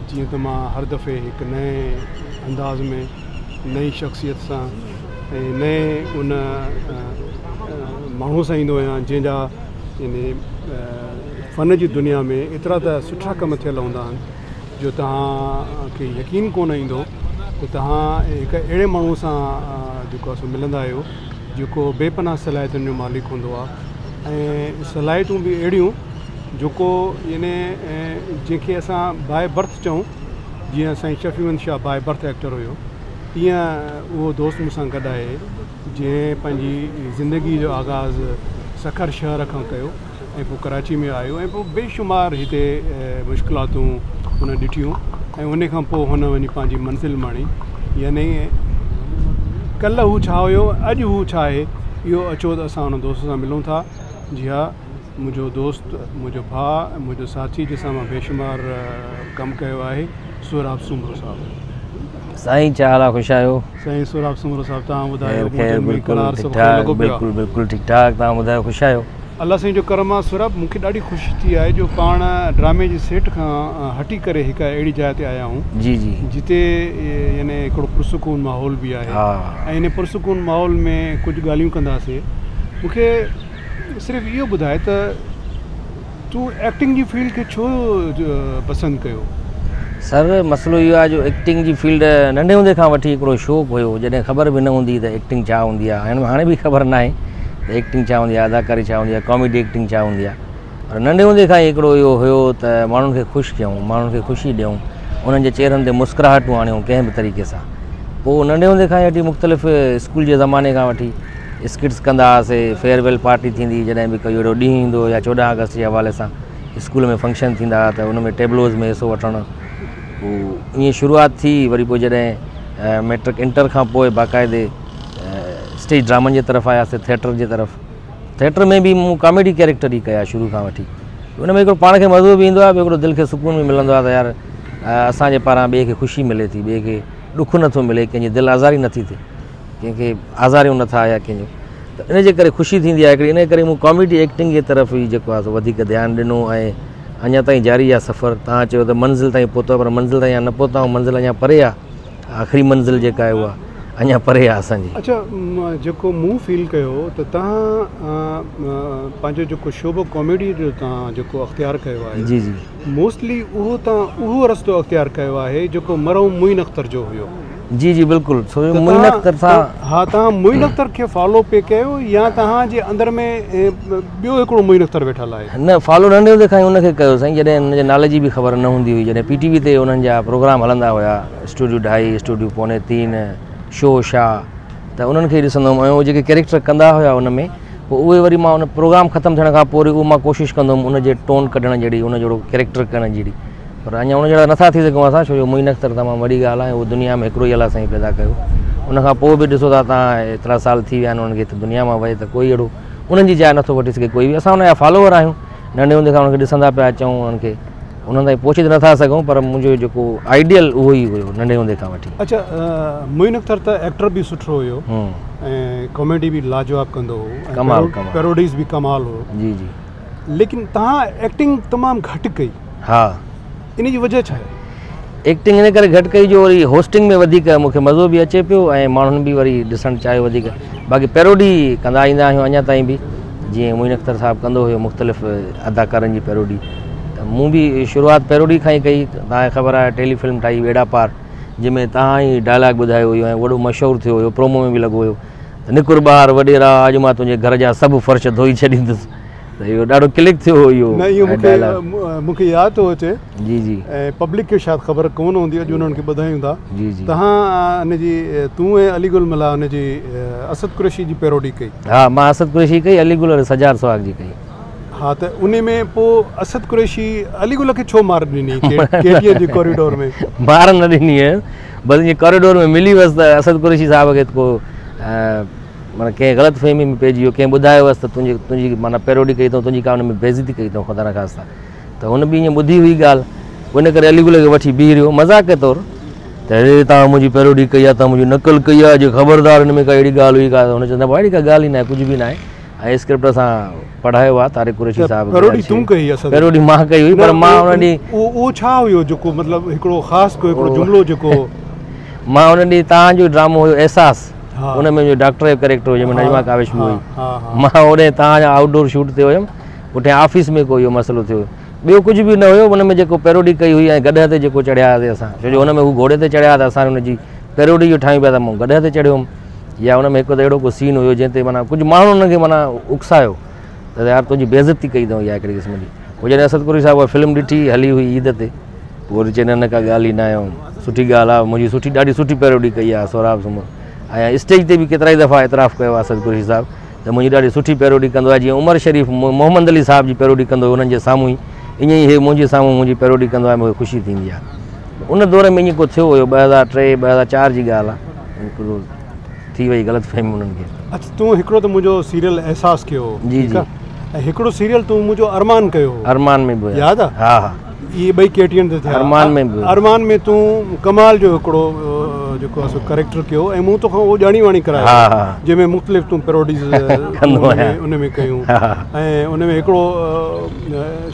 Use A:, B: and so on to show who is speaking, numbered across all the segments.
A: جيئن ته مان هر دفعي هڪ نئين انداز ۾ نئين شخصيت سان ۽ نئين ان ماڻهوء سان ايندو آهيان جنهن جا يعني فن جي دنيا ۾ ايترا ته سٺا ڪم ٿيل هوندا آهن جو توهان کي يقين ڪونه ايندو ته توهان هڪ اهڙي ماڻهوء سان جيڪو آهي سو ملندا آهيو جيڪو بي پناهه صلاحيتن جو مالڪ هوندو آهي ۽ صلاحيتون به اهڙيون جيڪو يعني جنهن کي اسان باء برٿ چئون جيئن سائين Shafi Muhammad Shah by birth actor هيو تيئن اهو دوست مون سان گڏ آهي جنهن پنهنجي زندگي جو آغاز سکر شهر کان ڪيو ۽ پوء ڪراچي ۾ آيو ۽ پوء بيشمار هتي مشڪلاتون هن ڏٺيون ۽ ان کان پوء هن وڃي پنهنجي منزل ماڻي يعني ڪلهه هو ڇا هيو اڄ هو ڇا آهي اهو اچو ته اسان ان دوست سان ملون ٿا جي ها منهنجو دوست منهنجو ڀاء ۽ منهنجو ساٿي جنهن سان مان بيشمار ڪم ڪيو آهي سهراب سومرو صاحب.
B: سائين ڇا حال آ خوش آهيو.
A: سائين سهراب سومرو صاحب توهان ٻڌايو
B: خير خير بلڪل ٺيڪ ٺاڪ بلڪل بلڪل ٺيڪ ٺاڪ توهان ٻڌايو خوش آهيو.
A: الله سائين جو ڪرم آ سهراب مون کي ڏاڍي خوشي ٿي آهي جو پاڻ ڊرامي جي سيٽ کان هٽي ڪري هڪ اهڙي جاء تي آيا آهيون
B: جي جي
A: جتي يعني هڪڙو پرسڪون ماحول به آهي ۽ ان پرسڪون ماحول ۾ ڪجهه ڳالهيون ڪنداسي مون کي صرف اهو ٻڌاء ته تون ايڪٽنگ جي فيلڊ کي ڇو پسند ڪيو؟
B: سر مسئلو اهو آهي جو ايڪٽنگ جي فيلڊ ننڍي هوندي کان وٺي هڪڙو شوق هيو جڏهن خبر به نه هوندي هئي ته ايڪٽنگ ڇا هوندي آهي ۽ هاڻي به خبر ناهي ته ايڪٽنگ ڇا هوندي آهي اداڪاري ڇا هوندي آهي ڪاميڊي ايڪٽنگ ڇا هوندي آهي پر ننڍي هوندي کان ئي هڪڙو اهو هيو ته ماڻهن کي خوش ڪيون ماڻهن کي خوشي ڏيون انهن جي چهرن تي مسڪراهٽون آڻيون ڪنهن به طريقي سان پوء ننڍي هوندي کان ئي وٺي مختلف اسڪول جي زماني کان وٺي اسڪٽس ڪندا هئاسي، فيئر ويل پارٽي ٿيندي هئي، جڏهن به ڪوئي اهڙو ڏينهن ايندو هو يا 14 آگسٽ جي حوالي سان اسڪول ۾ فنڪشن ٿيندا هئا ته ان ۾ ٽيبلوز ۾ حصو وٺڻ پوء ائين شروعات ٿي وري پوء جڏهن ميٽرڪ انٽر کان پوء باقاعدي اسٽيج ڊرامن جي طرف آياسي ٿيٽر جي طرف ٿيٽر ۾ به مون ڪاميڊي ڪيريڪٽر ئي ڪيا شروع کان وٺي ان ۾ هڪڙو پاڻ کي مزو به ايندو آهي ٻيو هڪڙو دل کي سڪون به ملندو آهي ته يار اسان جي پاران ٻئي کي خوشي ملي ٿي ٻئي کي ڏک نٿو ملي ڪنهن جي دل آزاري نٿي ٿئي ڪنهن کي آزاريون نٿا يا ڪنهن جو ته ان جي ڪري خوشي ٿيندي آهي هڪڙي ان ڪري مون ڪاميڊي ايڪٽنگ جي طرف ئي جيڪو آهي سو وڌيڪ ڌيان ڏنو ۽ اڃا تائين جاري آهي سفر توهان چيو ته منزل تائين پهتو پر منزل تائين اڃا نه پهتا آهيون منزل اڃا پري آهي آخري منزل جيڪا آهي اها اڃا پري آهي اسانجي.
A: اڇا جيڪو مون فيل ڪيو ته توهان پنهنجو جيڪو شعبو ڪاميڊي جو توهان جيڪو اختيار ڪيو آهي
B: جي جي
A: موسٽلي اهو توهان اهو رستو اختيار ڪيو آهي جيڪو مرحوم معين اختر جو هيو.
B: جي جي بلڪل سو معين اختر سان.
A: ها توهان معين اختر کي فالو پئي ڪيو يا توهان جي اندر ۾ ٻيو هڪڙو معين اختر ويٺل آهي؟
B: نه فالو ننڍي هوندي کان ئي ان کي ڪيو سائين جڏهن ان جي نالي جي به خبر نه هوندي هئي جڏهن پي ٽي وي تي انهن جا پروگرام هلندا هيا اسٽوڊيو ڍائي اسٽوڊيو پوني تين شو شاهه ته انهن کي ئي ڏسندو هيم ۽ اهي جيڪي ڪيريڪٽر ڪندا هيا ان ۾ پوء اهي وري مان ان پروگرام ختم ٿيڻ کان پوء وري اهو مان ڪوشش ڪندو هيم ان جي ٽون ڪڍڻ جهڙي ان جهڙو ڪيريڪٽر ڪرڻ جهڙي پر اڃا ان جهڙا نٿا ٿي سگهون اسان ڇو جو معين اختر تمام وڏي ڳالهه آهي اهو دنيا ۾ هڪڙو ئي الله سائين پيدا ڪيو ان کان پوء به ڏسو ٿا توهان ايترا سال ٿي ويا آهن انهن کي ته دنيا مان وئي ته ڪوئي اهڙو انهن جي جاء نٿو وٺي سگهي ڪوئي به اسان ان جا فالوور آهيون ننڍي هوندي کان انهن کي ڏسندا پيا اچون انهن کي انهن تائين پهچي ته نٿا سگهون پر منهنجو جيڪو آئيڊيل اهو ئي هيو ننڍي هوندي کان وٺي.
A: اڇا معين اختر ته ايڪٽر به سٺو هيو ۽ ڪاميڊي به لاجواب ڪندو هو ۽ پيروڊيز به ڪمال هو.
B: جي جي.
A: ليڪن توهان ايڪٽنگ تمام گهٽ ڪئي.
B: ها.
A: ان جي وجه ڇا آهي؟
B: ايڪٽنگ ان ڪري گهٽ ڪئي جو وري هوسٽنگ ۾ وڌيڪ مون کي مزو به اچي پيو ۽ ماڻهن به وري ڏسڻ چاهيو وڌيڪ باقي پيروڊي ڪندا ايندا آهيون اڃا تائين به جيئن معين اختر صاحب ڪندو هيو مختلف اداڪارن جي پيروڊي ته مون به شروعات پيروڊي کان ئي ڪئي توهان کي خبر آهي ٽيلي فلم ٺاهي ٻيڙا پار جنهن ۾ توهان ئي ڊائلاگ ٻڌايو هيو ۽ وڏو مشهور ٿيو هيو پرومو ۾ به لڳو هيو ته نڪر ٻاهر وڏيرا اڄ مان تنهنجي گهر جا سڀ فرش ڌوئي ڇڏيندس ته اهو ڏاڍو ڪلڪ ٿيو هو اهو
A: نه اهو مونکي مونکي ياد ٿو اچي
B: جي جي
A: ۽ پبلڪ کي شايد خبر ڪونه هوندي اڄ انهن کي ٻڌايون ٿا
B: جي جي
A: توهان ان جي تون ۽ علي گل ملاح ان جي اسد قريشي جي پيروڊي ڪئي.
B: ها مان اسد قريشي ڪئي علي گل وري سجاد سهاڳ جي ڪئي.
A: ها ته ان ۾ پوء اسد قريشي علي گل کي ڇو مار ڏني ڪي ٽي اين جي ڪوريڊور ۾؟
B: مار نه ڏني هيس بس ائين ڪوريڊور ۾ ملي ويس ته اسد قريشي صاحب کي ڪو معنيٰ ڪنهن غلط فهمي ۾ پئجي ويو ڪنهن ٻڌايو هئس ته تنهنجي تنهنجي معنيٰ پيروڊي ڪئي اٿئون تنهنجي ڪا ان ۾ بيعزتي ڪئي اٿئون خدا نخواسته ته هن به ائين ٻڌي هئي ڳالهه ان ڪري علي گل کي وٺي بيهي رهيو مذاق طور ته اڙي توهان منهنجي پيروڊي ڪئي آهي توهان منهنجي نقل ڪئي آهي جي خبردار ان ۾ ڪا اهڙي ڳالهه هئي ڪا هن چيو نه ڀاء اهڙي ڪا ڳالهه ئي ناهي ڪجهه به ناهي ۽ اسڪرپٽ اسان پڙهايو آهي طارق قريشي صاحب
A: پيروڊي تون ڪئي اسد
B: پيروڊي مان ڪئي هئي پر مان ان ڏينهن
A: اهو ڇا هيو جيڪو مطلب هڪڙو خاص ڪو هڪڙو جملو جيڪو
B: مان ان ڏينهن توهان جو ڊرامو هيو احساس ان ۾ منهنجو ڊاڪٽر جو ڪريڪٽر هو جنهن ۾ نجما ڪاوش به هئي مان اوڏي توهان جا آئوٽ ڊور شوٽ تي هيم پٺيان آفيس ۾ ڪو اهو مسئلو ٿيو ٻيو ڪجهه به نه هيو ان ۾ جيڪو پيروڊي ڪئي هئي ۽ گڏهه تي جيڪو چڙهيا هئاسين اسان ڇو جو ان ۾ هو گهوڙي تي چڙهيا ته اسان ان جي پيروڊي جو ٺاهيون پيا ته مون گڏهه تي چڙهيو هيم يا ان ۾ هڪ ته اهڙو ڪو سين هيو جنهن تي معنيٰ ڪجهه ماڻهن ان کي معنيٰ اڪسايو ته يار تنهنجي بيعزتي ڪئي اٿئون اها هڪڙي قسم جي پوء جڏهن اسد قريشي صاحب اها فلم ڏٺي هلي هئي عيد تي پوء وري چئي نه نه ڪا ڳالهه ئي نه آهي سٺي ڳالهه آهي منهنجي سٺي ڏاڍي سٺي پيروڊي ڪئي آهي سهراب سومرو ۽ اسٽيج تي به ڪيترا ئي دفعا اعتراف ڪيو آهي اسد قريشي صاحب ته منهنجي ڏاڍي سٺي پيروڊي ڪندو آهي جيئن عمر شريف محمد علي صاحب جي پيروڊي ڪندو هو انهن جي سامهون ئي ائين ئي هي منهنجي سامهون منهنجي پيروڊي ڪندو آهي مون کي خوشي ٿيندي آهي ان دور ۾ ائين ڪو ٿيو هيو 2003 2004 جي ڳالهه آهي هڪڙو ٿي وئي غلط فهمي انهن کي.
A: اڇا تون هڪڙو ته منهنجو سيريل احساس ڪيو هو
B: جي جي
A: ۽ هڪڙو سيريل تون منهنجو ارمان ڪيو هو
B: ارمان ۾ به
A: ياد آ
B: ها ها
A: اهي ٻئي ڪي ٽي اين تي ٿيا
B: ارمان ۾ به
A: ارمان ۾ تون ڪمال جو هڪڙو جيڪو آ سو ڪريڪٽر ڪيو ۽ مون توکان اهو ڄاڻي واڻي ڪرايو
B: ها ها
A: جنهن ۾ مختلف تون پيروڊيز
B: ڪندو آهيان
A: ان ۾ ڪيون ۽ ان ۾ هڪڙو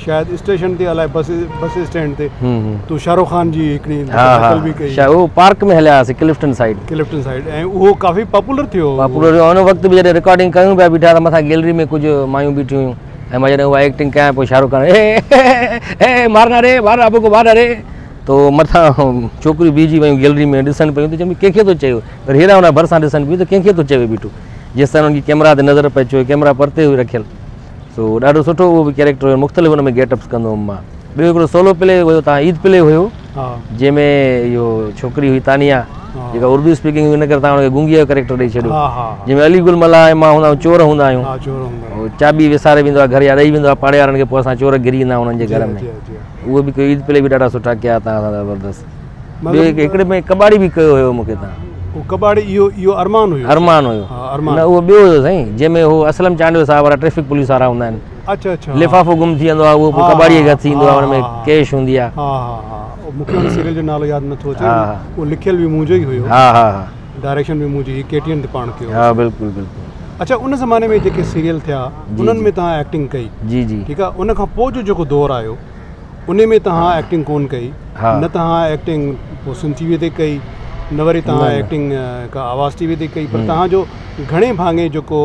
A: شايد اسٽيشن تي الائي بس بس اسٽينڊ تي تون شاهه رخ خان جي هڪڙي نقل به ڪئي
B: اهو پارڪ ۾ هليا هئاسين ڪلفٽن سائيڊ
A: ڪلفٽن سائيڊ ۽ اهو ڪافي پاپولر ٿيو
B: پاپولر ٿيو ان وقت به جڏهن رڪارڊنگ ڪيون پيا بيٺا ته مٿان گيلري ۾ ڪجهه مايون بيٺيون هيون ۽ مان جڏهن اها ايڪٽنگ ڪيان پوء شاهه رخ خان اي مارنا ري مارنا ابو کو مارنا ري تو مٿان ڇوڪريون بيهجي ويون گيلري ۾ ڏسن پيون ته چون ڪنهن کي ٿو چئي وري هيڏانهن هوڏانهن ڀرسان ڏسن پيون ته ڪنهن کي ٿو چوي بيٺو جيستائين انهن جي ڪيمرا تي نظر پئي ڇو ڪيمرا پرتي هئي رکيل سو ڏاڍو سٺو اهو به ڪيريڪٽر هيو مختلف ان ۾ گيٽ اپس ڪندو هوم مان ٻيو هڪڙو سولو پلي هيو تان عيد پلي هيو جنهن ۾ اهو ڇوڪري هئي تانيا جيڪا اردو اسپيڪنگ هئي ان ڪري تان ان کي گونگي جو ڪيريڪٽر ڏئي ڇڏيو جنهن ۾ علي گل ملاح ۽ مان هوندا آهيون چور هوندا آهيون چاٻي وساري ويندو آهي گهر يا ڏئي ويندو آهي پاڙي وارن کي پوء اسان چور گهري ايندا آهيون انهن جي گهر ۾ اهو به ڪيو عيد پلي به ڏاڍا سٺا ڪيا تان زبردست ٻيو هڪڙي ۾ ڪٻاڙي به ڪيو هيو مونکي تان
A: اهو ڪٻاڙي اهو اهو ارمان هيو
B: ارمان هيو نه اهو ٻيو هيو سائين جنهن ۾ هو اسلم چانڊيو صاحب وارا ٽريفڪ پوليس وارا هوندا آهن
A: اچها اچها
B: لفافو گم ٿي ويندو آهي اهو پوء ڪٻاڙي کي هٿ ايندو آهي ان ۾ ڪيش هوندي آهي
A: ها ها ها مونکي ان سيريل جو نالو ياد نٿو اچي اهو لکيل به منهنجو ئي هيو
B: ها ها ها
A: ڊائريڪشن به منهنجي هئي ڪي ٽي اين تي پاڻ ڪيو
B: ها بلڪل بلڪل
A: اچها ان زماني ۾ جيڪي سيريل ٿيا انهن ۾ توهان ايڪٽنگ ڪئي
B: جي جي
A: ٺيڪ آهي ان کان پوء جو جيڪو دور آيو ان ۾ توهان ايڪٽنگ ڪون ڪئي نه توهان ايڪٽنگ پوء سنڌ ٽي وي تي ڪئي نه وري توهان ايڪٽنگ ڪا آواز ٽي وي تي ڪئي پر توهان جو گهڻي ڀاڱي جيڪو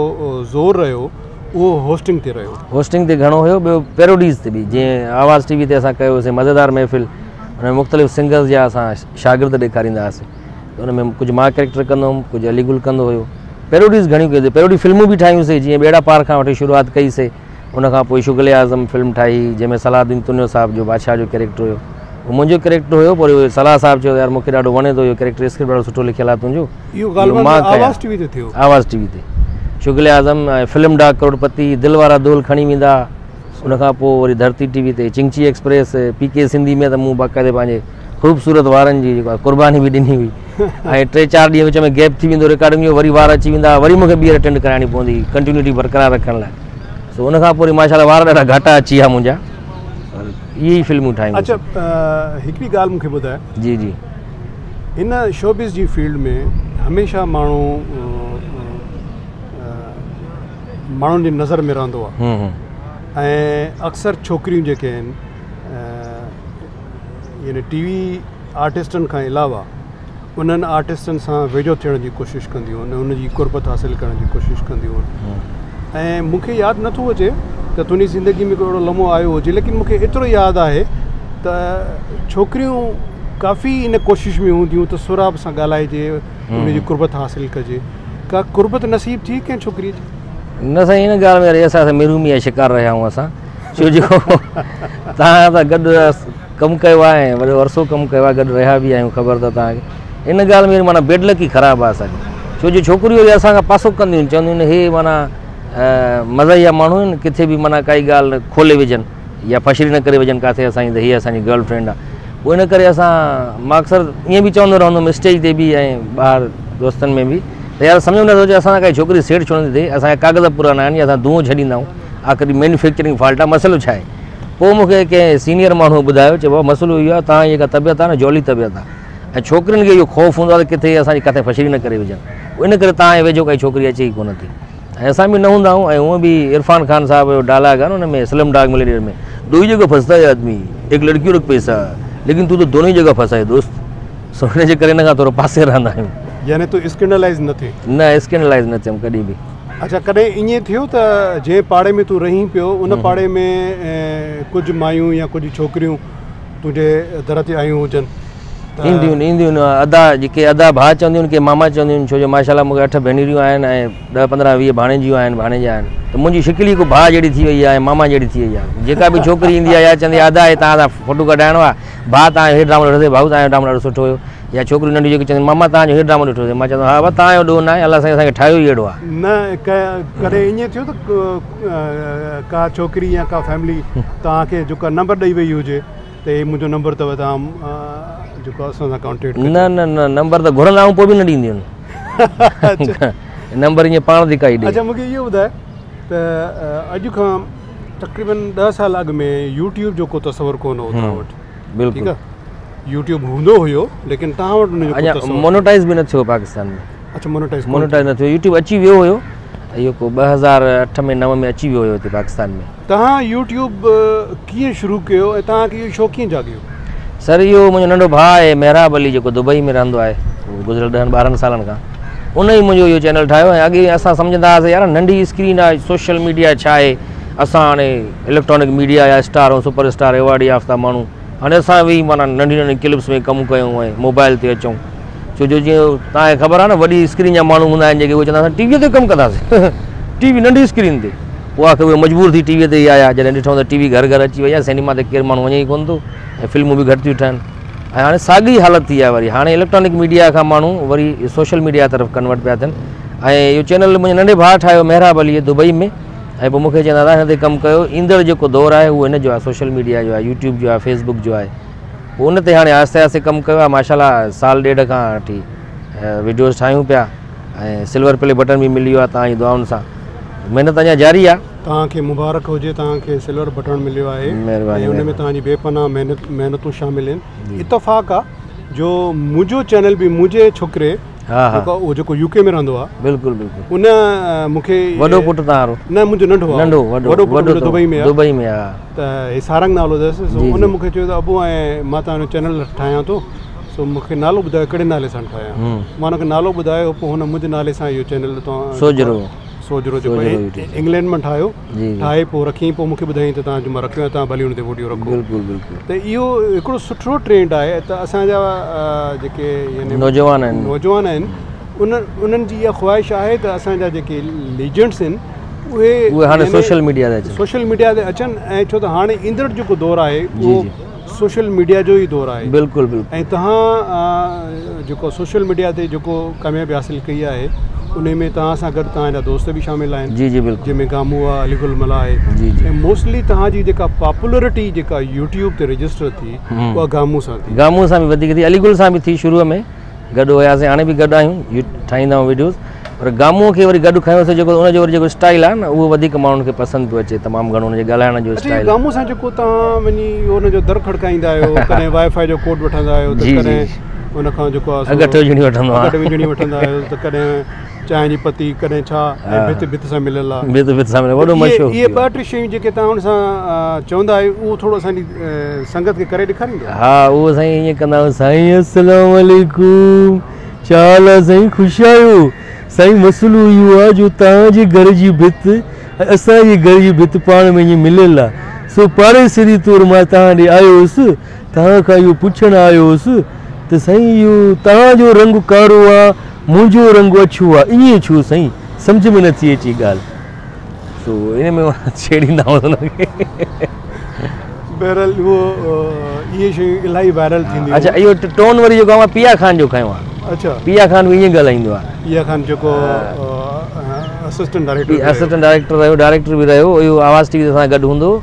A: زور رهيو اهو هوسٽنگ تي رهيو.
B: هوسٽنگ تي گهڻو هيو ٻيو پيروڊيز تي به جيئن آواز ٽي وي تي اسان ڪيو هيوسين مزيدار محفل ان ۾ مختلف سنگرز جا اسان شاگرد ڏيکاريندا هئاسين ته ان ۾ ڪجهه مان ڪريڪٽر ڪندو هوم ڪجهه علي گل ڪندو هيو پيروڊيز گهڻيون ڪيون پيروڊي فلمون به ٺاهيون سي جيئن ٻيڙا پار کان وٺي شروعات ڪئي سي ان کان پوء شغل اعظم فلم ٺاهي جنهن ۾ صلاح الدين تنيو صاحب جو بادشاهه جو ڪريڪٽر هيو اهو منهنجو ڪريڪٽر هيو پر صلاح صاحب چيو يار مونکي ڏاڍو وڻي ٿو اهو ڪريڪٽر اسڪرپٽ ڏاڍو سٺو لکيل آهي تنهنجو
A: اهو غالباً آواز ٽي وي تي ٿيو
B: آواز ٽي وي تي شغل اعظم ۽ فلم ڊاڪ ڪروڙپتي دل وارا دول کڻي ويندا ان کان پوء وري ڌرتي ٽي وي تي چنگچي ايڪسپريس پي ڪي سنڌي ۾ ته مون باقاعدي پنهنجي خوبصورت وارن جي جيڪو قرباني به ڏني هئي ۽ ٽي چار ڏينهن وچ ۾ گيپ ٿي ويندو رڪارڊنگ جو وري وار اچي ويندا وري مونکي ٻيهر اٽينڊ ڪرائڻي پوندي ڪنٽينيوٽي برقرار رکڻ لاء سو ان کان پوء وري ماشاء الله وار ڏاڍا گهاٽا اچي ويا منهنجا اهي ئي فلمون ٺاهيون.
A: اچها هڪڙي ڳالهه مونکي ٻڌاء.
B: جي جي.
A: هن شوبز جي فيلڊ ۾ هميشه ماڻهو ماڻهن جي نظر ۾ رهندو آهي ۽ اڪثر ڇوڪريون جيڪي آهن يعني ٽي وي آرٽسٽن کان علاوه انهن آرٽسٽن سان ويجهو ٿيڻ جي ڪوشش ڪنديون آهن ان جي قربت حاصل ڪرڻ جي ڪوشش ڪنديون آهن ۽ مون کي ياد نٿو اچي ته تنهنجي زندگي ۾ ڪو اهڙو لمحو آيو هجي ليڪن مون کي ايترو ياد آهي ته ڇوڪريون ڪافي ان ڪوشش ۾ هونديون ته سهراب سان ڳالهائجي ان جي قربت حاصل ڪجي ڪا قربت نصيب ٿي ڪنهن ڇوڪري جي؟
B: نه سائين ان ڳالهه ۾ وري اسان محرومي جا شڪار رهيا آهيون اسان ڇو جو توهان سان گڏ ڪم ڪيو آهي ۽ وڏو عرصو ڪم ڪيو آهي گڏ رهيا به آهيون خبر اٿو توهان کي ان ڳالهه ۾ وري معنيٰ بيڊ لڪ ئي خراب آهي اسان جي ڇو جو ڇوڪريون وري اسان کان پاسو ڪنديون آهن چونديون آهن هي معنيٰ مزاحيه ماڻهو آهن ڪٿي به معنيٰ ڪائي ڳالهه کولي وجهن يا فشري نه ڪري وجهن ڪاٿي اسان جي ته هي اسان جي گرل فرينڊ آهي پوء ان ڪري اسان مان اڪثر ائين به چوندو رهندو هوم اسٽيج تي به ۽ ٻاهر دوستن ۾ به ته يار سمجهه ۾ نٿو اچي اسان سان ڪائي ڇوڪري سيڙ ڇو نٿي ٿئي اسان جا ڪاغذ پورا نه آهن يا اسان دونهون ڇڏيندا آهيون آخر مينوفيڪچرنگ فالٽ آهي مسئلو ڇا آهي پوء مون کي ڪنهن سينيئر ماڻهوء ٻڌايو، چيو بابا مسئلو اهو آهي توهان جي جيڪا طبيعت آهي نه جولي طبيعت آهي ۽ ڇوڪرين کي اهو خوف هوندو آهي ته ڪٿي اسان جي ڪٿي فشري نه ڪري وجهن ان ڪري توهان جي ويجهو ڪائي ڇوڪري اچي ئي ڪونه ٿي ۽ اسان به نه هوندا آهيون ۽ هونء به عرفان خان صاحب جو ڊائلاگ آهي نه ان ۾ سلم ڊاگ ملينيئر ۾ دو هي جگهه ڦستا هي آدمي ايڪ لڙڪي اور ايڪ پئسا ليڪن تون ته دونو هي جگهه ڦسا هي دوست سو ان جي ڪري ان کان ٿورو پاسي رهندا آهيون.
A: يعني تون اسڪينڊلائز نه ٿي.
B: نه اسڪينڊلائز نه ٿيم ڪڏهن به.
A: اڇا ڪڏهن ائين ٿيو ته جنهن پاڙي ۾ تون رهين پيو ان پاڙي ۾ ڪجهه مايون يا ڪجهه ڇوڪريون تنهنجي در تي آيون هجن ته.
B: اينديون اينديون ادا جيڪي ادا ڀاء چونديون آهن ڪي ماما چونديون آهن ڇو جو ماشاء الله مون کي اٺ ڀينريون آهن ۽ ڏهه پندرهن 20 ڀاڻيجيون آهن ڀاڻيجا آهن ته منهنجي شڪل ئي ڪو ڀاء جهڙي ٿي وئي آهي ۽ ماما جهڙي ٿي وئي آهي جيڪا به ڇوڪري ايندي آهي يا چوندي آهي ادا هي توهان سان فوٽو ڪڍائڻو آهي ڀاء توهان جو هي ڊرامو ڏٺوسين ڀائو توهان جو ڊرامو ڏاڍو سٺو هيو يا ڇوڪريون ننڍيون جيڪي چونديون ماما توهان جو هي ڊرامو ڏٺوسين مان چوندو ها بابا توهان جو ڏوهه ناهي الله سائين اسان کي ٺاهيو ئي اهڙو آهي.
A: نه ڪڏهن ائين ٿيو ته ڪا ڇوڪري يا ڪا فيملي توهان کي جيڪو نمبر ڏئي وئي هجي ته هي منهنجو نمبر اٿو توهان جيڪو اسان سان ڪانٽيڪٽ ڪجو.
B: نه نه نه نمبر ته گهرندا آهيون پوء به نه ڏينديون آهن نمبر ائين پاڻ ٿي ڪائي ڏي.
A: اڇا مونکي اهو ٻڌاء ته اڄ کان تقريبن 10 سال اڳ ۾ يوٽيوب جو ڪو تصور ڪونه هو توهان وٽ.
B: بلڪل
A: ٺيڪ آ يوٽيوب هوندو هيو ليڪن توهان وٽ ان جو ڪو تصور
B: مونوٽائز به نه ٿيو پاڪستان ۾.
A: اڇا مونوٽائز
B: مونوٽائز نه ٿيو يوٽيوب اچي ويو هيو اهو ڪو 2008 ۾ 9 ۾ اچي ويو هيو هتي پاڪستان ۾.
A: توهان يوٽيوب ڪيئن شروع ڪيو ۽ توهان کي اهو شوق ڪيئن جاڳيو؟
B: سر اهو منهنجو ننڍو ڀاء آهي محراب علي جيڪو دبئي ۾ رهندو آهي گذريل 10 12 سالن کان ان ئي منهنجو اهو چينل ٺاهيو ۽ اڳي اسان سمجهندا هئاسين يار ننڍي اسڪرين آهي سوشل ميڊيا ڇا آهي اسان هاڻي اليڪٽرانڪ ميڊيا جا اسٽار ۽ سپر اسٽار ايوارڊ يافته ماڻهو هاڻي اسان ويهي معنيٰ ننڍي ننڍي ڪلپس ۾ ڪم ڪيون ۽ موبائل تي اچون ڇو جو جيئن توهان کي خبر آهي نه وڏي اسڪرين جا ماڻهو هوندا آهن جيڪي اهي چوندا اسان ٽي ويء تي ڪم ڪنداسين ٽي وي ننڍي اسڪرين تي پوء آخر اهي مجبور ٿي ٽي ويء تي ئي آيا جڏهن ڏٺو ته ٽي وي گهر گهر اچي وئي آهي سئنيما تي ڪير ماڻهو وڃي ئي ڪونه ٿو ۽ فلمون به گهٽ ٿيون ٺهن ۽ هاڻي ساڳي حالت ٿي آهي وري هاڻي اليڪٽرانڪ ميڊيا کان ماڻهو وري سوشل ميڊيا طرف ڪنورٽ پيا ٿين ۽ اهو چينل منهنجي ننڍي ڀاء ٺاهيو محراب علي دبئي ۾ ۽ پوء مون کي چوندا هن تي ڪم ڪيو ايندڙ جيڪو دور آهي اهو هن جو آهي سوشل ميڊيا جو آهي يوٽيوب جو آهي فيس بڪ جو آهي پوء ان تي هاڻي آهستي آهستي ڪم ڪيو آهي ماشاء الله سال ڏيڍ کان وٺي وڊيوز ٺاهيون پيا ۽ سلور پلي بٽن به ملي ويو آهي توهان جي دعائن سان محنت اڃا جاري آهي.
A: توهان کي مبارڪ هجي توهان کي سلور بٽڻ مليو آهي ۽ ان ۾ توهان جي بي پناهه محنت محنتون شامل آهن اتفاق آ جو منهنجو چينل به منهنجي ڇوڪري جيڪو اهو جيڪو يو ڪي ۾ رهندو آ
B: بلڪل بلڪل
A: ان مونکي
B: وڏو پٽ توهان وارو
A: نه منهنجو ننڍو آ
B: ننڍو وڏو
A: وڏو پٽ منهنجو دبئي ۾ آ
B: دبئي ۾ آ
A: ته هي سارنگ نالو اٿس سو ان مونکي چيو ته ابو ۽ مان توهان جو چينل ٺاهيان ٿو سو مونکي نالو ٻڌايو ڪهڙي نالي سان ٺاهيان مان هن کي نالو ٻڌايو پوء هن منهنجي نالي سان اهو چينل
B: سوجهرو
A: سوجهرو جيڪو انگلينڊ مان ٺاهيو ٺاهي پوء رکيائين پوء مونکي ٻڌايائين ته توهان جو مان رکيو آهي توهان ڀلي ان تي وڊيو رکو
B: بلڪل بلڪل
A: ته اهو هڪڙو سٺو ٽرينڊ آهي ته اسان جا جيڪي
B: يعني نوجوان آهن
A: نوجوان آهن ان انهن جي اها خواهش آهي ته اسان جا جيڪي ليجنڊس آهن اهي
B: اهي هاڻي سوشل ميڊيا تي اچن
A: سوشل ميڊيا تي اچن ۽ ڇو ته هاڻي ايندڙ جيڪو دور آهي اهو سوشل ميڊيا جو ئي دور آهي.
B: بلڪل بلڪل.
A: ۽ توهان جيڪو سوشل ميڊيا تي جيڪو ڪاميابي حاصل ڪئي آهي انهي ۾ توهان سان گڏ توهان جا دوست به شامل آهن.
B: جي جي بلڪل.
A: جنهن ۾ گامو آهي علي گل ملاح آهي.
B: جي جي.
A: ۽ موسٽلي توهان جي جيڪا پاپولرٽي جيڪا يوٽيوب تي رجسٽر ٿي اها گامو سان ٿي.
B: گامو سان به وڌيڪ ٿي علي گل سان به ٿي شروع ۾ گڏ هياسين هاڻي به گڏ آهيون ٺاهيندا آهيون وڊيوز پر گامونء کي وري گڏ کنيوسين جيڪو ان جو وري جيڪو اسٽائل آهي نه اهو وڌيڪ ماڻهن کي پسند پيو اچي تمام گهڻو ان جي ڳالهائڻ جو اسٽائل.
A: اڇا گامون سان جيڪو توهان وڃي ان جو در کڙڪائيندا آهيو ڪڏهن وائي فائي جو ڪوڊ وٺندا آهيو ته ڪڏهن ان کان جيڪو آهي
B: اڳٺ وجهڻي وٺندو آهيان
A: اڳٺ وجهڻي وٺندا آهيو ته ڪڏهن چانهه جي پتي ڪڏهن ڇا ۽ ڀت ڀت سان مليل آهي
B: ڀت ڀت سان مليل وڏو مشهور
A: اهي ٻه ٽي شيون جيڪي توهان ان سان چوندا آهيو اهو ٿورو اسان جي سنگت کي ڪري ڏيکاريندو.
B: ها اهو سائين ائين ڪندا آهيون سائين السلام عليڪم ڇا حال آهي سائين خوش آهيو سائين مسئلو اهو آهي جو توهان جي گهر جي ڀت ۽ اسان جي گهر جي ڀت پاڻ ۾ ائين مليل آهي سو پاڙيسري طور مان توهان ڏي آيو هوس توهان کان اهو پڇڻ آيو هوس ته سائين اهو توهان جو رنگ ڪارو آهي منهنجو رنگ اڇو آ ائين ڇو سائين سمجهه ۾ نٿي اچي ڳالهه سو ان ۾ ڇيڙيندا آهيون ان کي.
A: بهرحال اهو اهي شيون الاهي وائرل ٿينديون.
B: اڇا اهو ٽون وري جيڪو آ پيا خان جو کنيو آ.
A: اڇا
B: پيا خان به ائين ڳالهائيندو آ.
A: پيا خان جيڪو اسسٽنٽ ڊائريڪٽر
B: اسسٽنٽ ڊائريڪٽر رهيو ڊائريڪٽر به رهيو اهو آواز ٽي وي تي اسان سان گڏ هوندو هو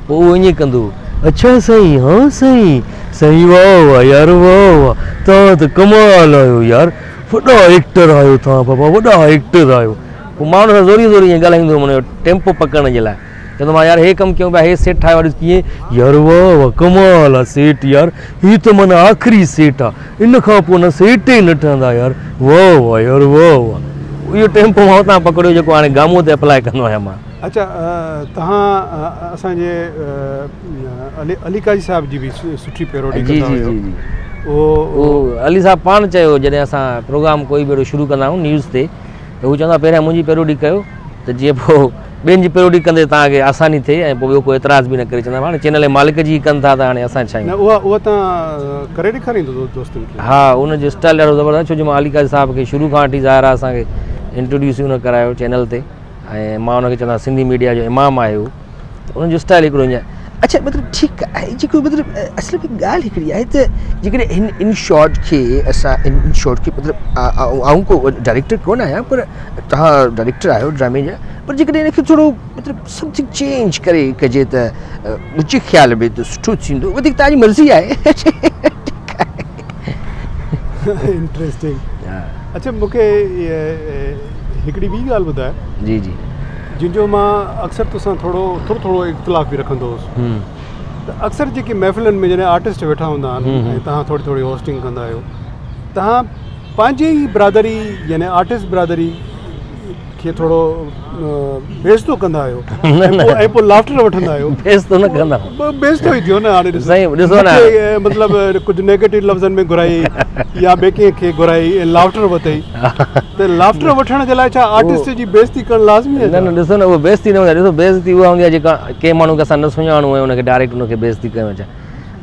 B: پوء اهو ائين ڪندو هو اڇا سائين ها سائين سائين واهه واهه يار واهه واهه توهان ته ڪمال آهيو يار وڏا ايڪٽر آهيو توهان بابا وڏا ايڪٽر آهيو. پوء مان ان سان زوري زوري ائين ڳالهائيندو هوم ان جو ٽيمپو پڪڙڻ جي لاء چوندو مان يار هي ڪم ڪيون پيا هي سيٽ ٺاهيو آهي ڏس ڪيئن يار واهه واهه ڪمال آ سيٽ يار هي ته معنيٰ آخري سيٽ آ ان کان پوء نه سيٽ ئي نه ٺهندا يار واهه واهه يار واهه واهه اهو ٽيمپو مان اتان پڪڙيو جيڪو هاڻي گامون تي اپلائي ڪندو آهيان مان.
A: اڇا توهان اسان جي علي علي قاضي صاحب جي به سٺي پيروڊي ڪندا هيو. جي جي
B: اهو علي صاحب پاڻ چيو جڏهن اسان پروگرام ڪوئي به اهڙو شروع ڪندا آهيون نيوز تي ته هو چوندا پهريان منهنجي پيروڊي ڪيو ته جيئن پوء ٻين جي پيروڊي ڪندي توهان کي آساني ٿئي ۽ پوء ٻيو ڪو اعتراض به نه ڪري. چوندا هاڻي چينل جي مالڪ جي ڪن ٿا ته هاڻي اسان ڇا آهيون.
A: نه اها اها توهان ڪري ڏيکاريندو دوستن کي.
B: ها ان جو اسٽائل ڏاڍو زبردست ڇو جو مان علي قاضي صاحب کي شروع کان وٺي ظاهر آهي اسان کي انٽروڊيوس ئي ان ڪرايو چينل تي ۽ مان ان کي چوندو آهيان سنڌي ميڊيا جو امام آهي هو ته ان جو اسٽائل هڪڙو ائين.
C: اڇا مطلب ٺيڪ آهي جيڪو مطلب اصل ۾ ڳالهه هڪڙي آهي ته جيڪڏهن هن ان شارٽ کي اسان ان شارٽ کي مطلب آئون ڪو ڊائريڪٽر ڪونه آهيان پر توهان ڊائريڪٽر آهيو ڊرامي جا پر جيڪڏهن هن کي ٿورو مطلب سمٿنگ چينج ڪري ڪجي ته منهنجي خيال ۾ ته سٺو ٿيندو وڌيڪ توهان جي مرضي آهي.
A: انٽريسٽنگ. اڇا مون کي هڪڙي ٻي ڳالهه ٻڌاء.
B: جي جي.
A: جنهن جو مان اڪثر توسان ٿورو ٿورو ٿورو اختلاف به رکندو هوس ته اڪثر جيڪي محفلن ۾ جڏهن آرٽسٽ ويٺا هوندا آهن ۽ توهان ٿوري ٿوري هوسٽنگ ڪندا آهيو توهان پنهنجي ئي برادري يعني آرٽسٽ برادري کي ٿورو بيعزتو ڪندا آهيو ۽ پوء لافٽر وٺندا آهيو.
B: بيعزتو نه ڪندا آهيون.
A: بيعزتو ئي ٿيو نه هاڻي
B: ڏسو. سائين ڏسو نه
A: مطلب ڪجهه نيگيٽو لفظن ۾ گهرائي يا ٻئي ڪنهن کي گهرائي ۽ لافٽر وتئي ته لافٽر وٺڻ جي لاء ڇا آرٽسٽ جي بيعزتي ڪرڻ لازمي آهي؟
B: نه نه ڏسو نه اهو بيعزتي نه هوندي آهي. ڏسو بيعزتي اها هوندي آهي جيڪا ڪنهن ماڻهو کي اسان نه سڃاڻون ۽ ان کي ڊائريڪٽ ان کي بيعزتي ڪيون اچان.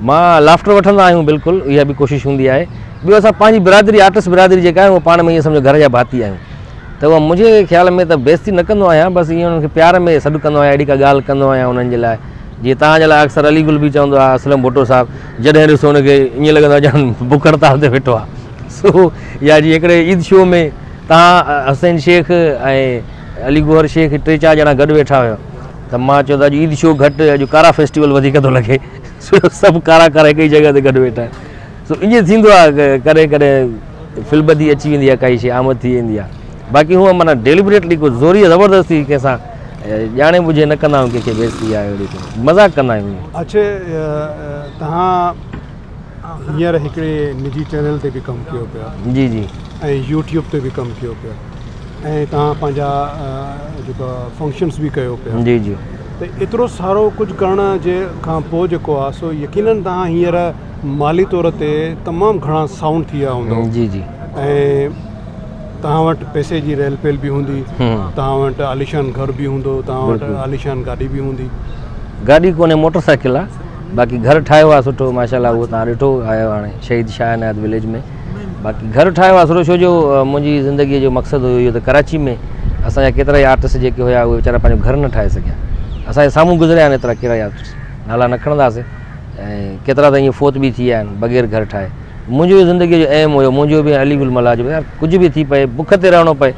B: مان لافٽر وٺندا آهيون بلڪل اها به ڪوشش هوندي آهي. ٻيو اسان پنهنجي برادري آرٽسٽ برادري جيڪا آهي اها پاڻ ۾ ائين سمجهو گهر جا ڀاتي آهيون ته اها منهنجي خيال ۾ ته بيعزتي نه ڪندو آهيان بس ائين انهن کي پيار ۾ سڏ ڪندو آهيان اهڙي ڪا ڳالهه ڪندو آهيان انهن جي لاء جيئن توهان جي لاء اڪثر علي گل به چوندو آهي اسلم ڀٽو صاحب جڏهن ڏسو ان کي ائين لڳندو آهي ڄڻ بک هڙتال تي ويٺو آهي سو يا جيئن هڪڙي عيد شو ۾ توهان حسين شيخ ۽ علي گوهر شيخ ٽي چار ڄڻا گڏ ويٺا هيا ته مان چيو ته اڄ عيد شو گهٽ اڄ ڪارا فيسٽيول وڌيڪ ٿو لڳي سو سڀ ڪارا ڪارا هڪ ئي جڳهه تي گڏ ويٺا آهن سو ائين ٿيندو آهي ڪڏهن ڪڏهن فلبدي اچي ويندي آهي ڪائي شي آمد ٿي ويندي آهي باقي هونء معنيٰ ڊيلبريٽلي ڪو زوريء زبردستي ڪنهن سان ڄاڻي ٻجهي نه ڪندا آهيون ڪنهن کي بيعزتي يا اهڙي ڪو مذاق ڪندا آهيون.
A: اڇا توهان هينئر هڪڙي نجي چينل تي به ڪم ڪيو پيا.
B: جي جي.
A: ۽ يوٽيوب تي به ڪم ڪيو پيا ۽ توهان پنهنجا جيڪا فنڪشنس به ڪيو پيا.
B: جي جي.
A: ته ايترو سارو ڪجهه ڪرڻ جي کان پوء جيڪو آهي سو يقينن توهان هينئر مالي طور تي تمام گهڻا سائونڊ ٿي ويا هوندؤ.
B: جي جي.
A: ۽ توهان وٽ پئسي جي ريل پيل به هوندي، توهان وٽ عاليشان گهر به هوندو، توهان وٽ عاليشان گاڏي به هوندي.
B: گاڏي ڪونهي موٽر سائيڪل آ باقي گهر ٺاهيو آ سٺو ماشاءالله اهو توهان ڏٺو آيو هاڻي شهيد شاهه عنايت وليج ۾ باقي گهر ٺاهيو آ سٺو ڇو جو منهنجي زندگي جو مقصد هيو اهو ته ڪراچي ۾ اسان جا ڪيترا ئي آرٽسٽ جيڪي هيا اهي ويچارا پنهنجو گهر نه ٺاهي سگهيا اسان جي سامهون گذريا آهن ايترا ڪيترا ئي آرٽسٽ نالا نه کڻنداسين ۽ ڪيترا ته ائين فوت به ٿي ويا آهن بغير گهر ٺاهي منهنجو اهو زندگيء جو ايم هيو، منهنجو به ۽ علي گل ملاح جو به يار ڪجهه به ٿي پئي بک تي رهڻو پئي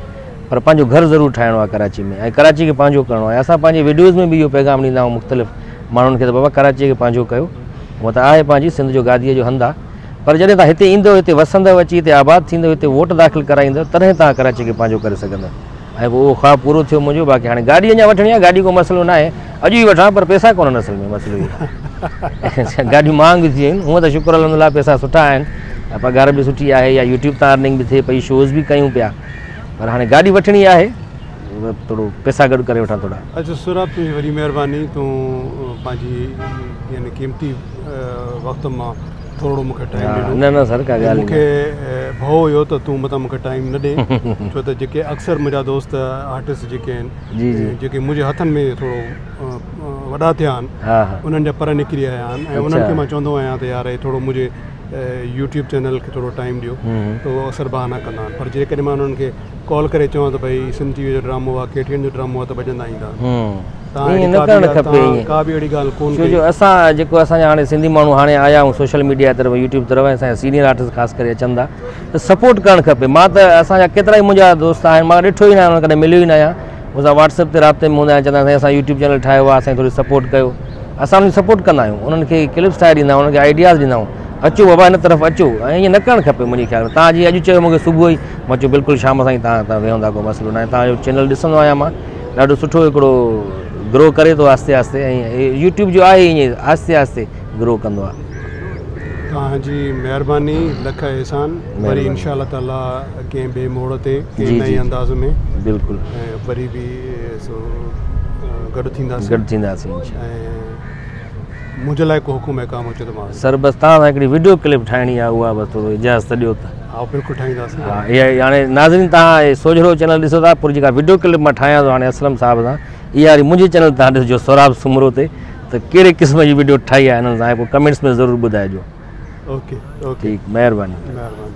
B: پر پنهنجو گهر ضرور ٺاهڻو آهي ڪراچي ۾ ۽ ڪراچي کي پنهنجو ڪرڻو آهي اسان پنهنجي وڊيوز ۾ به اهو پيغام ڏيندا آهيون مختلف ماڻهن کي ته بابا ڪراچي کي پنهنجو ڪيو هونء ته آهي پنهنجي سنڌ جو گاديء جو هنڌ آهي پر جڏهن توهان هتي ايندؤ هتي وسندؤ اچي هتي آباد ٿيندؤ هتي ووٽ داخل ڪرائيندؤ تڏهن توهان ڪراچي کي پنهنجو ڪري سگهندؤ ۽ پوء اهو خواب پورو ٿيو منهنجو باقي هاڻي گاڏي اڃا وٺڻي آهي گاڏي ڪو مسئلو ناهي اڄ ئي وٺان پر پئسا ڪونهن اصل ۾ مسئلو اهو آهي گاڏيون مهانگيون ٿي ويون آهن هونء ته شڪر الحمد لله پئسا سٺا آهن پگهار به سٺي آهي يا يوٽيوب تان ارننگ به ٿئي پئي شوز به ڪيون پيا پر هاڻي گاڏي وٺڻي آهي ٿورو پئسا گڏ ڪري وٺان ٿورا.
A: اچا سهراب تنهنجي وڏي مهرباني تون پنهنجي يعني قيمتي وقت مان ٿورڙو مون کي ٽائيم ڏنو.
B: نه نه سر ڪا ڳالهه
A: مون کي ڀؤ هيو ته تون متان مون کي ٽائيم نه ڏي ڇو ته جيڪي اڪثر منهنجا دوست آرٽسٽ جيڪي آهن
B: جي جي
A: جيڪي منهنجي هٿن ۾ ٿورو وڏا ٿيا آهن انهن جا پر نڪري آيا آهن ۽ انهن کي مان چوندو آهيان ته يار هي ٿورو منهنجي يوٽيوب چينل کي ٿورو ٽائيم ڏيو ته اهو اڪثر بهانا ڪندا آهن پر جيڪڏهن مان انهن کي ڪال ڪري چوان ته ڀئي سنڌ ٽي وي جو ڊرامو آهي ڪي ٽي اين جو ڊرامو آهي ته ڀڄندا ايندا آهن.
B: ائين نه ڪرڻ کپي ائين
A: ڪا به اهڙي ڳالهه ڪون
B: ڇو جو اسان جيڪو اسان جا هاڻي سنڌي ماڻهو هاڻي آيا آهيون سوشل ميڊيا طرف يوٽيوب طرف ۽ اسان جا سينيئر آرٽسٽ خاص ڪري اچن ٿا ته سپورٽ ڪرڻ کپي مان ته اسان جا ڪيترا ئي منهنجا دوست آهن مان ڏٺو ئي نه آهيان ڪڏهن مليو ئي نه آهيان مون سان واٽس ايپ تي رابطي ۾ هوندا آهن چوندا آهن سائين اسان يوٽيوب چينل ٺاهيو آهي اسان ٿوري سپورٽ ڪيو اسان انهن جي سپورٽ ڪندا آهيون انهن کي ڪلپس ٺاهي ڏيندا آهيون انهن کي آئيڊياز ڏيندا آهيون اچو بابا هن طرف اچو ۽ ائين نه ڪرڻ کپي منهنجي خيال ۾ توهان جيئن اڄ چيو مونکي صبح ئي مان چيو بلڪل شام تائين توهان تان ويهندا ڪو مسئلو نه آهي توهان جو چينل ڏسندو آهيان مان ڏاڍو سٺو هڪڙو گرو ڪري ٿو آهستي آهستي ۽ يوٽيوب جو آهي ائين آهستي آهستي گرو ڪندو آهي.
A: توهان جي مهرباني، لک احسان. وري انشاء الله تعالي ڪنهن ٻئي موڙ تي ڪنهن نئين انداز ۾
B: بلڪل
A: وري به سو گڏ ٿينداسين.
B: گڏ ٿينداسين انشاء
A: الله. ۽ منهنجي لاء ڪو حڪم احڪام هجي ته مان.
B: سر بس توهان سان هڪڙي وڊيو ڪلپ ٺاهڻي آهي اها بس ٿورو اجازت ڏيو ته.
A: ها بلڪل ٺاهينداسين.
B: ها اها هاڻي ناظرين توهان سوجهرو چينل ڏسو ٿا پر جيڪا وڊيو ڪلپ مان ٺاهيان ٿو هاڻي اسلم صاحب سان اها وري منهنجي چينل تان ڏسجو سهراب سومرو تي ته ڪهڙي قسم جي وڊيو ٺاهي آهي انهن سان ۽ پوء ڪمينٽس ۾ ضرور ٻڌائجو.
A: اوڪي اوڪي
B: ٺيڪ مهرباني.
A: مهرباني.